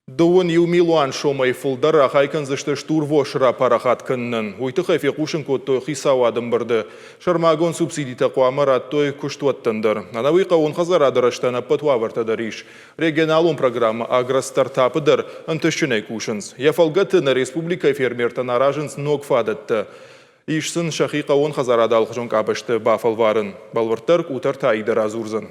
Дыууын иу милуан сомӕй фылдӕр рахай кӕндзысты стурвос рапарахат кӕнынӕн. Уый тыххӕй фехъусын кодтой хицауады ӕмбырды. Сӕрмагонд субсидитӕ хъуамӕ радтой куыстуӕттӕн дӕр. Ӕнӕуый хъӕууон хӕдзарады рӕзтӕн ӕппӕт уавӕртӕ дӕр ис. Регионалон программӕ «Агростартап»-ы дӕр ӕнтыстджынӕй кусынц. Йӕ фӕлгӕты нӕ республикӕйы фермертӕн аразынц ног фадӕттӕ. Ис сын сӕхи хъӕууон хӕдзарады алыхуызон къабӕзты бафӕлварын. Бӕлвырддӕр Къутӕрты Аидӕ радзурдзӕн.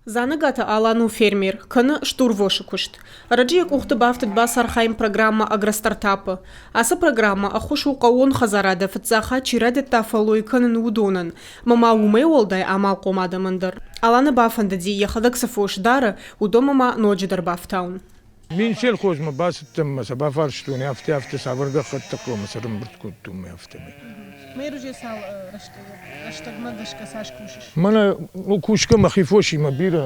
Дзанӕгаты Алан у фермер, кӕны стурвосы куыст. Ӕрӕджы йӕ къухты бафтыд бацархайын программӕ «Агростартап»-ы. Ацы программӕ ӕххуыс у хъӕууон хӕдзарады фыццаг хатт чи райдыдта фӕллой кӕнын, уыдонӕн, ӕмӕ ма уымӕй уӕлдай амалхъом адӕмӕн дӕр. Аланы бафӕндыди, йӕхӕдӕг цы фос дары, уыдонмӕ ма ноджыдӕр бафтауын. Минсельхозмӕ бацыдтӕн ӕмӕ сӕ бафарстон, афтӕ-афтӕ цавӕр гӕххӕттӕ хъуамӕ ӕрӕмбырд кодтон мӕ афтӕмӕй. Мӕ цал рӕстӕгмӕ гӕсгӕ цас кусыс? Мӕнӕ кусгӕ мӕхи фосимӕ бирӕ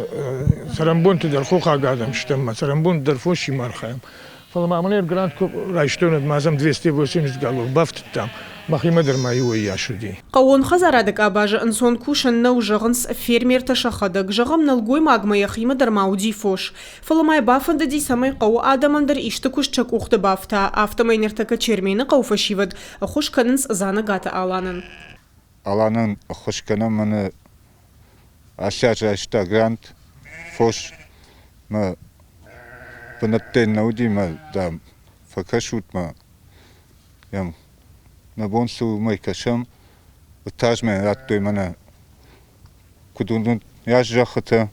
цӕрӕнбонты дӕр хохаг адӕм стӕм, мӕ цӕрӕнбонты дӕр фосимӕ архайӕм. Фӕлӕ ма мын грант куы райстон, уӕд ма сӕм 280 голов бафтыдтам. Мӕхимӕ дӕр ма иуӕййас уыди. Хъӕууон хӕдзарады къабазы ӕнцон кусӕн нӕу, зӕгъынц фермертӕ сӕхӕдӕг. Зӕгъӕм, нӕлгоймагмӕ йӕхимӕ дӕр ма уыди фос. Фӕлӕ ма йӕ бафӕндыди, цӕмӕй хъӕуы адӕмӕн дӕр исты куыст сӕ къухты бафта, афтӕмӕй ныртӕккӕ Чермены хъӕуы фӕсивӕд ӕххуыс кӕнынц Дзанӕгаты Аланӕн. Аланӕн ӕххуыс кӕнӕм мӕнӕ ацы аз райста грант фос мӕ бынӕттӕй нӕ уыди мӕ, дам, фӕкӕсут ма йӕм. Нӕ бон цы у, уымӕй кӕсӕм. Уыд мӕ радтой мӕнӕ куыд уынут, йас зӕххытӕ.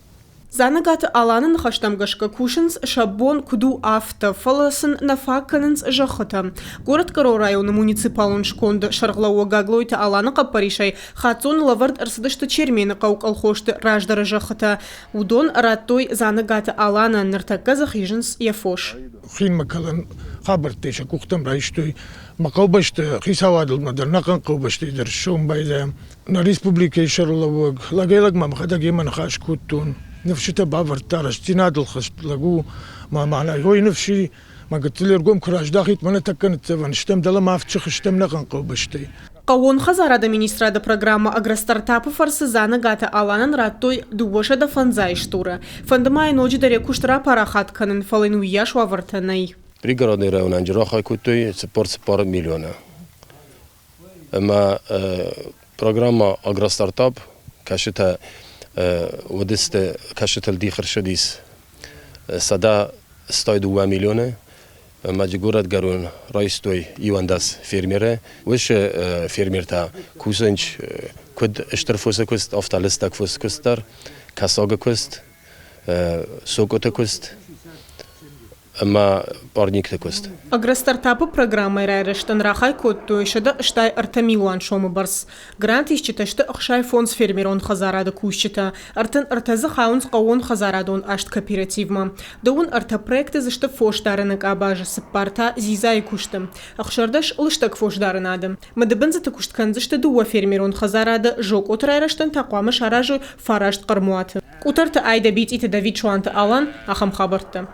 Дзанӕгаты Аланы ныхӕстӕм гӕсгӕ кусынц сӕ бон куыд у, афтӕ, фӕлӕ сын нӕ фаг кӕнынц зӕххытӕ. Горӕтгӕрон районы муниципалон сконды сӕргълӕууӕг Гаглойты Аланы хъӕппӕрисӕй хаццоны лӕвӕрд ӕрцыдысты Чермены хъӕуы колхозты раздӕры зӕххытӕ. Уыдон радтой Дзанӕгаты Аланӕн, ныртӕккӕ дзы хизынц йӕ фос. Хинмӕ кӕлӕн хабӕрттӕй сӕ къухтӕм райстой. Мӕ хъӕубӕсты хицауадыл дӕр, нӕхъӕн хъӕубӕстӕй дӕр ссӕуын байдайӕм. Нӕ республикӕйы сӕргълӕууӕг лӕгӕй-лӕгмӕ мӕхӕдӕг йемӕ ныхас кодтон. Ныфсытӕ бавӕрдта, рӕстдзинадыл хӕст лӕг у. Мӕ мӕнӕ йой ныфси, мӕ гыццыл ӕргом куы раздахит, мӕнӕ тӕккӕ ныццӕвӕн стӕм, дӕлӕмӕ авдсых стӕм нӕхъӕн хъӕубӕстӕй. Хъӕууон хӕдзарады министрады программӕ «Агростартап»-ы фӕрцы Дзанӕгаты Аланӕн радтой 205 стуры. Фӕнды ма йӕ ноджыдӕр йӕ куыст рапарахат кӕнын, фӕлӕ йын уыйас уавӕртӕ нӕй. Пригородный районӕн рахай кодтой 44 миллиона. Ӕмӕ программӕ «Агростартап» кӕсытӕ уыдысты, кӕсытыл дих ӕрцыдис 182 миллионы ӕмӕ горӕтгӕрон райстой 11 фермеры. Уыцы фермертӕ кусынц куыд стыр фосы куыст, афтӕ лыстӕг фосы куыст дӕр, кӕсагы куыст, сокоты куыст ӕмӕ парникты куыст. Агростартапы программӕйы райрӕзтӕн рахай кодтой 183 милуан сомы бӕрц. Грантисджытӕ сты 65 фермерон хӕдзарады кусджытӕ, 33 дзы хауынц хъӕууон хӕдзарадон аст кооперативмӕ. 33 проекты дзы сты фосдарыны къабазы, цыппар та дзидзайы куысты, 16 лыстӕг фосдарынады. Мыдыбындзыты куыст кӕндзысты дыууӕ фермерон хӕдзарады, зокъоты райрӕзтӕн та хъуамӕ саразой фараст хъӕрмуаты. Къутӕрты Айдӕ Битъиты Давид Суанты Алан, ахӕм хабӕрттӕ.